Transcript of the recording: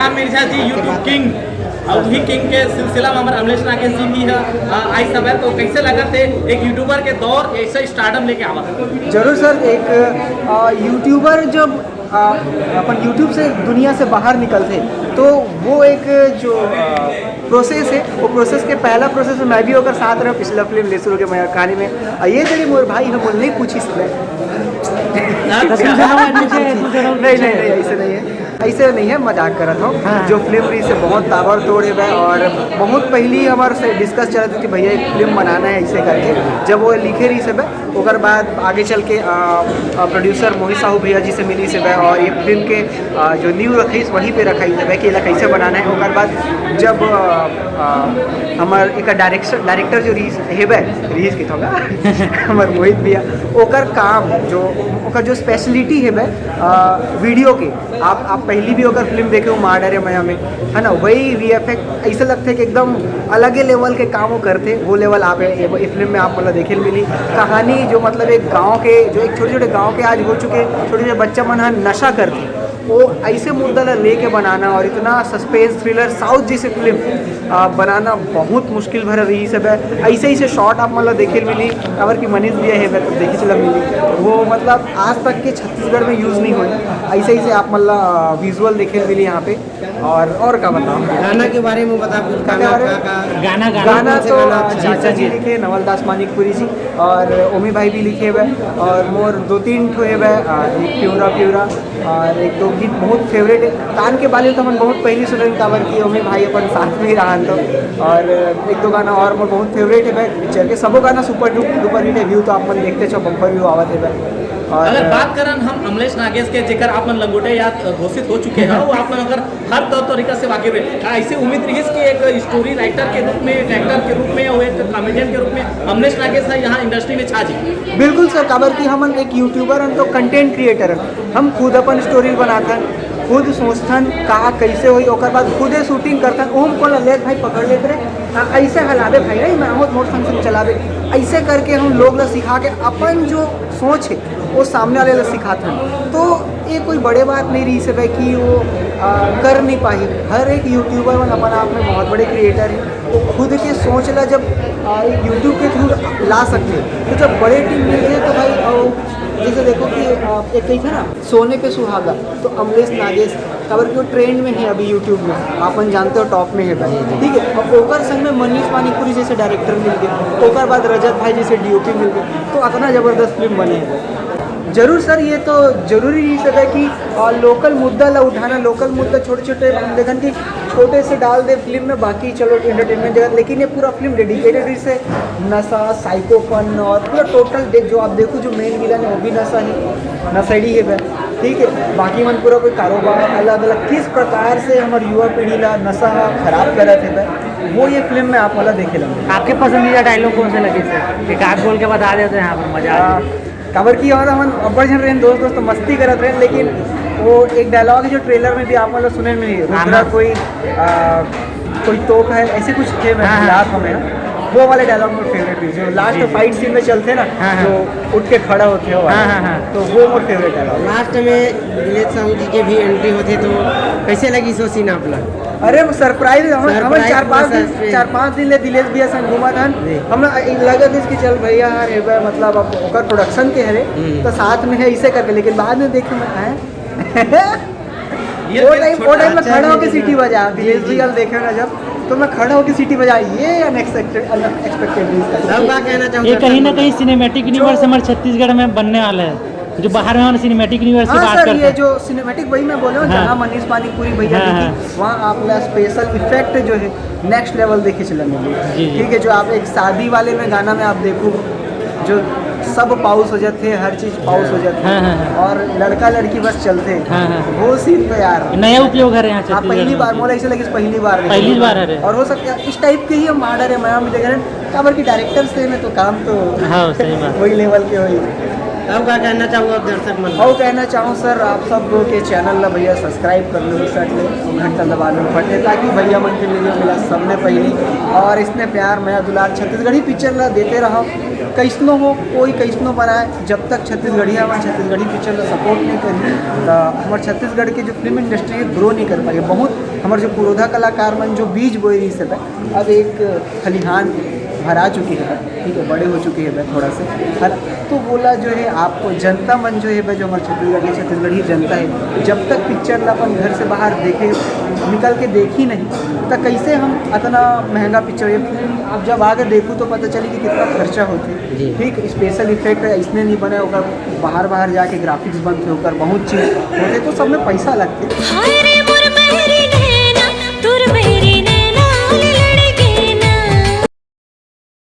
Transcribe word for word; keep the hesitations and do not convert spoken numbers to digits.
राम मिर्जा जी, YouTube king, अउ उही king के सिलसिला में हमर अमलेश नागेश जी भी ह, अ, आइस हवय। तो कइसे लगत हे एक यूट्यूबर के दौर, अइसे स्टारडम लेके आवत? जरूर सर, एक, अ, यूट्यूबर जब, अ, अपन YouTube से दुनिया से बाहर निकलथे, तो वो एक जो, अ, प्रोसेस हे, वो प्रोसेस के पहला प्रोसेस में मैं भी ओकर साथ रहेंव पिछला फिल्म ले शुरू के मया कहानी में। अ, ये तेरी मोर भाई हम नहीं पूछी इसमें। अच्छा। नहीं, नहीं, नहीं, ऐसे नहीं है। ऐसे नहीं है, मजाक करत हूँ। हाँ। जो फिल्म रहिस हे बहुत ताबड़तोड़ हे बे, और बहुत पहली हमारे से डिस्कस चलत हे कि भैया एक फिल्म बनाना है ऐसे करके। जब वो लिखे रहिस हे बे, ओकर बाद आगे चल के, अ, अ, प्रोड्यूसर मोहित साहू भैया जी से मिलिस हे बे, और ये फिल्म के, अ, जो नींव रखिस वहीं पे रखिस हे बे कि एला कैसे बनाना है। ओकर बाद जब, अ, अ, हमार एक डायरेक्शन, डायरेक्टर जो रहिस हे बे, रहिस के थोड़ा हमार मोहित भैया, ओकर काम जो, ओकर जो स्पेशलिटी हे बे, अ, वीडियो के, आप, आप पहली भी ओकर फिल्म देखे हो माँ डरे मया में, है ना, वही वीएफएक्स ऐसे लगथे कि एकदम अलगे लेवल के काम वो करथे। वो लेवल आप ये, ये फिल्म में आप मतलब देखे ल मिली। कहानी जो मतलब एक गांव के, जो एक छोटे छोटे गांव के आज हो चुके छोटे छोटे बच्चा मन ह नशा करथे, वो ऐसे मुद्दा ला लेके बनाना और इतना सस्पेंस थ्रिलर साउथ जैसे फिल्म, आ, बनाना बहुत मुश्किल भरा रहिस हे बे। ऐसे ऐसे शॉट आप मतलब देखे ल मिली, काबर कि मनीष भैया हे बे, तो देखे चला मिली। वो मतलब आज तक के छत्तीसगढ़ में यूज़ नहीं होए, ऐसे ऐसे आप मतलब, आ, विजुअल देखे ल मिली यहाँ पे। और, और का बताओ? गाना के बारे में बता कुछ, गाना गाना के बारे में? का, का? गाना, गाना। गाना कौन से तो, गाना आ, अच्छा चाचा लगता है? जी लिखे, नवल दास मानिकपुरी जी, और ओमी भाई भी लिखे हुए, और मोर दो तीन ठो हे बे, आ, एक प्यूरा प्यूरा, और एक दो गीत बहुत फेवरेट हे। कान के बाली तो हमन बहुत पहली सुने, काबर कि ओमी भाई अपन साथ में ही रहन तो, और एक दो गाना और मोर बहुत फेवरेट हे बे पिक्चर के। सबो गाना सुपर डु-, डुपर हिट हे। व्यू तो आप मन देखते छो, बम्पर व्यू आवत हे बे। और अगर बात करन हम अमलेश नागेश के, जेकर आप मन लंगोटे यार घोषित हो चुके हैं, वो आप मन अगर हर तौर तरीका से वाकिफ हे, ऐसे उम्मीद रहिस कि एक स्टोरी राइटर के रूप में, एक एक्टर के रूप में और एक कॉमेडियन के रूप में अमलेश नागेश ह यहाँ इंडस्ट्री में छा जी। बिल्कुल सर, काबर कि हमन एक यूट्यूबर हन तो कंटेंट क्रिएटर हन, हम खुद अपन स्टोरी बनाथन, खुद सोचथन का कैसे होई, ओकर बाद खुदे शूटिंग करथन। ओम कोला लेत भाई पकड़ लेत रे, आ, ऐसे हलाबे भाई, नहीं मैं आहों मोर संग संग चलाबे, ऐसे करके हम लोग ला सिखा के अपन जो सोच हे वो सामने वाले ला सिखाथन। तो ये कोई बड़े बात नहीं रहिस हे बे कि वो, आ, कर नहीं पाही। हर एक यूट्यूबर मन अपन आप में बहुत बड़े क्रिएटर हे, वो खुद के सोच ला जब, आ, एक यूट्यूब के थ्रू ला सकथे, तो जब बड़े टीम मिलथे तो भाई, आ, जैसे देखो कि, आ, एक कही था ना, सोने पे सुहागा, तो अमलेश नागेश, काबर कि वो ट्रेंड में हे अभी यूट्यूब में, आपन जानते हो टॉप में हे भाई, ठीक है। अब ओकर संग में मनीष पानीपुरी जैसे डायरेक्टर मिल गए, ओकर बाद रजत भाई जैसे डीओपी मिल गए, तो अतना जबरदस्त फिल्म बने हे। जरूर सर, ये तो जरूरी ही सब है कि, आ, लोकल मुद्दा ला उठाना, लोकल मुद्दा छोटे छोटे हम देखन कि छोटे से डाल दे फिल्म में, बाकी चलो एंटरटेनमेंट जगह, लेकिन ये पूरा फिल्म डेडिकेटेड इसे नशा, साइकोपन और पूरा टोटल देख, जो आप देखो जो मेन विलन है वो भी नशा है, नशेड़ी है भाई, ठीक है। बाकी मन पूरा कोई कारोबार अलग अलग किस प्रकार से हमारे युवा पीढ़ी ला नशा खराब करत है भाई, वो ये फिल्म में आप वाला देखे लगे। आपके पसंदीदा डायलॉग कौन से लगे सर? एक आध बोल के बता देते हैं, यहाँ पर मजा आ जाए। काबर कि और हमन अब्बड़ झन रहेन दोस्त, दोस्त तो मस्ती करत रहेन, लेकिन वो एक डायलॉग है जो ट्रेलर में भी आप मन ला सुने मिली, हाँ, रुद्रा हाँ। कोई, आ, कोई तोप है, ऐसे कुछ थे, मैं हाँ, हाँ। याद हमें ना। वो वाले डायलॉग मोर फेवरेट रहिस, जो लास्ट जी, जी। फाइट सीन में चलथे ना, हाँ, हाँ। जो उठ के खड़ा होथे वो वाला। हाँ, हाँ, हाँ। तो वो मोर फेवरेट डायलॉग। लास्ट में दिलेश साहू जी के भी एंट्री होथे, तो कैसे लगिस वो सीन आप ला? अरे वो सरप्राइज, हम, हम सरप्राइज चार पाँच पूरा दिन, सरप्राइज। चार पाँच दिन ले दिलेश भैया संग घूमत हन। जी। हम लगा था कि चल भैया, अरे भाई, मतलब अब ओकर प्रोडक्शन के हरे, हम्म। तो साथ में है इसे करके, लेकिन बाद में देखे मैं, हैं? ये वो फिर टाइम, वो छोटा टाइम में अच्छा खड़ा है, होके जी, सीटी जी। बजा, जी, दिलेश जी। भैया देखे ना जब, तो मैं खड़ा होके सीटी बजा, ये अनएक्सपेक्टेड, अनएक्सपेक्टेड न्यूज़ था। अब क्या कहना चाहूँगा ये कहीं ना सर? कहीं सिनेमैटिक यूनिवर्स जो हमारे छत्तीसगढ़ में बनने वाला है, जो बाहर में हमारे सिनेमैटिक यूनिवर्स की हाँ बात सर, करते ये हैं। जो सिनेमैटिक वही मैं बोल रहा हूँ, हाँ। जहाँ मनीष पानीपुरी भैया हाँ, जी की, हाँ। वहाँ आप ला स्पेशल इफेक्ट जो है नेक्स्ट लेवल देखे चलेंगे। जी, जी। ठीक है, जो आप एक शादी वाले में गाना में आप देखो, जो सब पाउस हो जाते हैं, हर चीज पाउस हो जाते हैं, हाँ, हाँ, हाँ। और लड़का लड़की बस चलते हैं। हाँ, हाँ। वो सीन तो यार नया उपयोग है यहाँ आप छत्तीसगढ़ पहली में। बार, मोला ऐसे लगे पहली बार देख पहली रहे हैं। बार है रे। और हो सकता है इस टाइप के ही हम मार रहे हैं, मैं भी देख रहे हैं, काबर की डायरेक्टर से में तो काम तो हाँ, सही बात। वही लेवल के वही। अउ का कहना चाहूँ आप दर्शक मन? अउ कहना चाहूँ सर, आप सब के चैनल ला भैया सब्सक्राइब कर लो, सट ले घंटा दबा लो, फट ले, ताकि भैया मन के वीडियो मिला सबने पहली। और इसने प्यार, मया, दुलार छत्तीसगढ़ी पिक्चर ला देते रहो। कैसनो हो, कोई कैसनो बनाए, जब तक छत्तीसगढ़िया मन छत्तीसगढ़ी पिक्चर ला सपोर्ट नहीं करही, तो हमारे छत्तीसगढ़ के जो फिल्म इंडस्ट्री है, ग्रो नहीं कर पाई। बहुत हमारे जो पुरोधा कलाकार मन जो बीज बोए रही सब, अब एक खलिहान भरा चुकी है, ठीक है, बड़े हो चुके हैं थोड़ा से, है ना? तो बोला जो है आपको जनता मन जो है जो हमारे छत्तीसगढ़ के छत्तीसगढ़ी जनता है, जब तक पिक्चर ला अपन घर से बाहर देखे, निकल के देखी नहीं, तो कैसे हम इतना महंगा पिक्चर, ये फिल्म आप जब आगे देखो तो पता चली कि कितना खर्चा होते। जी। ठीक, स्पेशल इफेक्ट है, इसने नहीं बने, ओकर बाहर बाहर जाके ग्राफिक्स बनते, ओकर बहुत चीज़ होते, तो सब में पैसा लगते। हाय रे मोर मेहरी ने